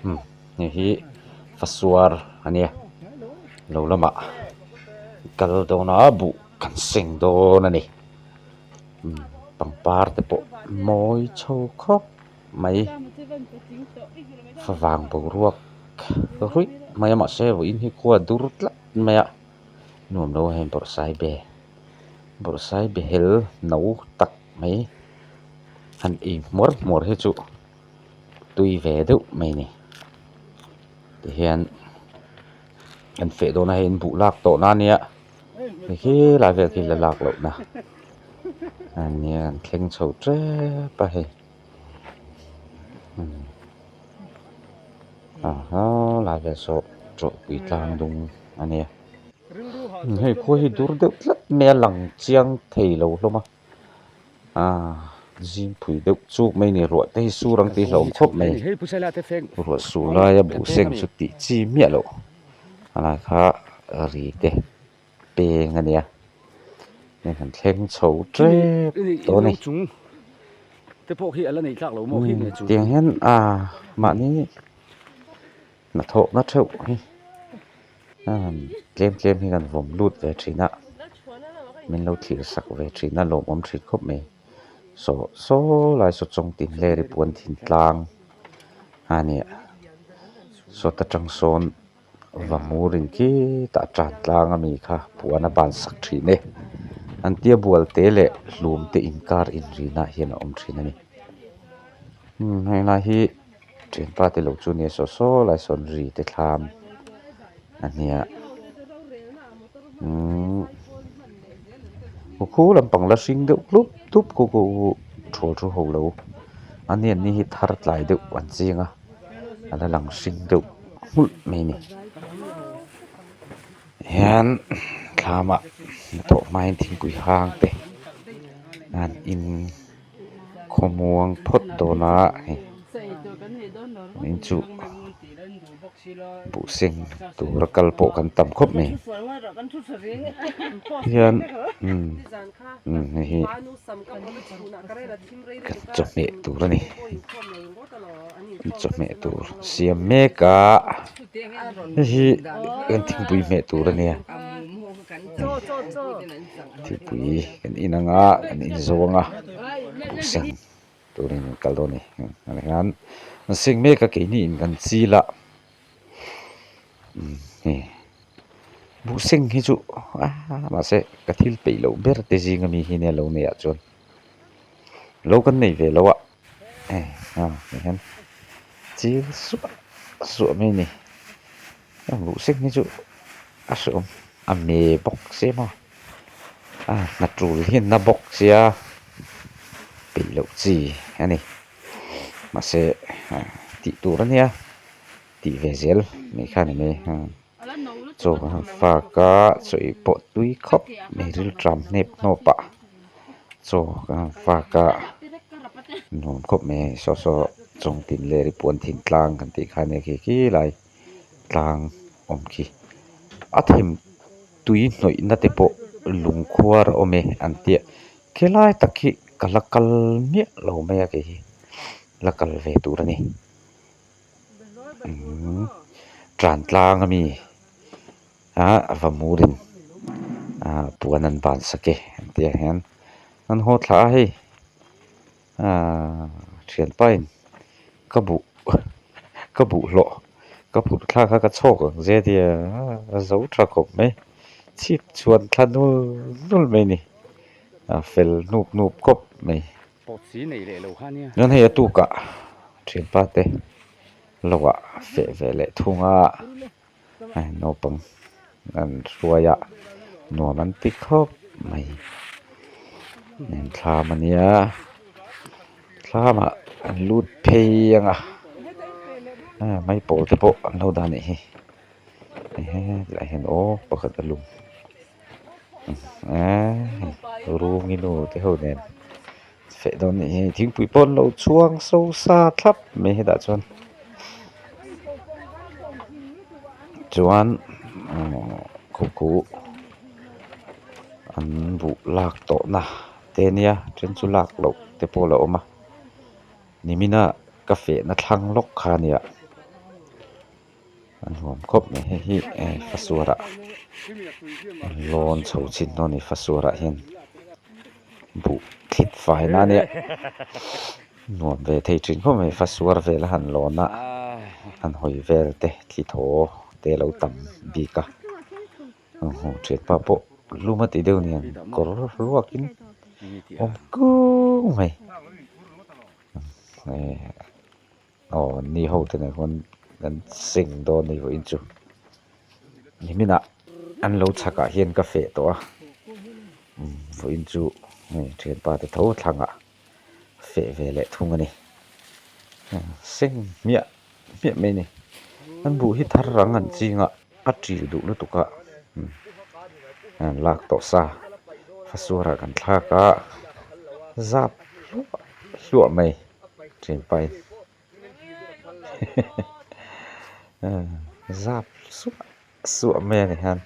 Umm hei hi fasuar a nia lo lamah kal dawn a buh kan seng dawn a ni umm pangpar te pawh mawi chho khawp mai favang boruak ruih mai a mahse vawiin hi khua a dur tlat mai a nuam lo a heng bawrhsaibe bawrhsaibe hel no tak mai han ei hmuar hmuar hi chu tui ve deuh mai a ni tihian an feh dawn a hei an buh lak tawh na ania hei khi lai vel khi la lak loh na ania an thleng chho tep a hei aha lai vel saw tawlhpui tlang dung ania hei khua hi dur deuh tlat mai a lang chiang thei lo hlawm a. Aaa zing phui deuh chuk mai a ni ruah te hi sur ang tih hlauhawm khawp mai ruah sur laia buh seng chu tih chi miah loh a lai kha ri te peng a nia hei han thleng chho tep tawh a ni tiang hian aaa mahni hnathawhna theuh hi tlem tlem hi kan vawm lut ve thin a min lo thlir sak ve thin a lawmawm thin khawp mai saw saw lai saw chawng tin ler hi puan thin tlang a nia sawta tang sawn va hmur in khitah tan tlang ami kha puan a ban sak thin e an tia bual te leh hlum te inkar inrinah hian a awm thin a ni helai hi. Thianpa te lo chu nia saw saw lai sawn ri te thlam a nia umm khu lampang la hring deuh tlup tlup khu khu thawl thu ho lo a ni an ni hi thar tlai deuh an ching a a la lang hring deuh nghulh mai a ni hian thlam ah hnathawh hma in thingpui hang te an in. Khawmuang phawt dawn a hei in chu buh seng tura kal pawh kan tam khawp mai hian umm umm hei hi kan chawhmeh tur a ni chawhmeh tur siam mek a hei hi kan thingpui hmeh tur a nia. Thingpui kan in ang a kan in zo ang a buh seng turin kan kal dawn a ni ah hian an seng mek a keini in kan chil a umm hei buh seng hi chu aaa mahse ka thil peih loh ber te zing ami hi nia lo nei ah chuan lo kan nei ve lo a hei ah hian chil suah suah mai a ni. Buh seng hi chu a hreawm a me bawk sia maw a hna tul hi na bawk sia peih loh chi a ni mahse tih tur a nia tih ve zel mai kha a ni mai chaw kan han fak a chaw ei pawh tui khawp mai rilṭam hnep hnawp ah chaw kan han fak a nuam khawp mai a saw saw chawngtin leh ri puan thin tlang kan tih kha a nia khi khi lai. Tlang awm khi a them tui hnawih na te pawh lung khuar a awm e an tia khilai tak khi ka la kal miah lo mai a kei hi la kal ve tur a ni umm tan tlang ami ah va murin ah puan an ban sak e an tih ah hian an haw thla a hei ah thianpa in ka buh ka buh hlawh ka phurh thlak kha ka chhawk ang zia tia a zo tha khawp mai chhip chhuan thla nul nul mai a ni a fel hnup hnup khawp mai chuan hei a tukah thianpa te lo ah feh ve leh thung a. Hei naupang an hruai a nuam an ti khawp mai thlam a nia thlamah an lut phei ang a maipawl te pawh an lo dah a nih hi hetlaiah hian aw pakhat a lum eee rungi nu te ho nen feh dawn a nih hi thingpui pawh an lo chhuang so sa thlap mai hetah chuan chuan khuhkhuh an buh lak tawh na te ania then chu lak loh te pawh a la awm a nimina ka fehna thlang lawk kha a nia. A nuam khawp mai hei hi eh fasuarah lawn chho chin dawn a ni fasuarah hian buh thlit fai na ania nuam ve thei thin khawp mai fasuar vel a han lawn a han hawi vel te thli thaw te a lo tam bik a thianpa pawh lum a ti deuh aniang kawr ruakin awm kung mai eh. Aw ni ho te nen khuan kan seng dawn a ni vawiin chu niminah an lo chhakah hian ka feh tawh a vawiin chu hei thianpa te tho thlangah feh ve leh thung a ni seng hmiah hmiah mai a ni an buh hi thar rang an ching a a ṭil duh lutuk a an lak tawh sa fasuarah kan thlak a zap hluah hluah mai. Thianpain zap suah suah mai a ni hian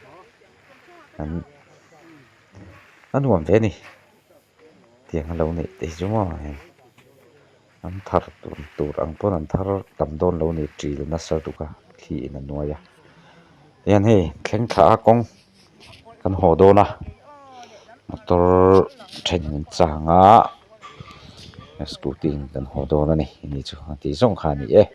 an a nuam ve a ni tiang a lo neih te hi chu maw hei an thar tur ang pawn an thar tam dawn lo a ni ṭil nasa lutuk a thli in a nuai a tihian hei thleng thla a kawng kan haw dawn a motor then an chang a scooty in kan haw dawn a ni ni chu a tih zawng kha a ni e.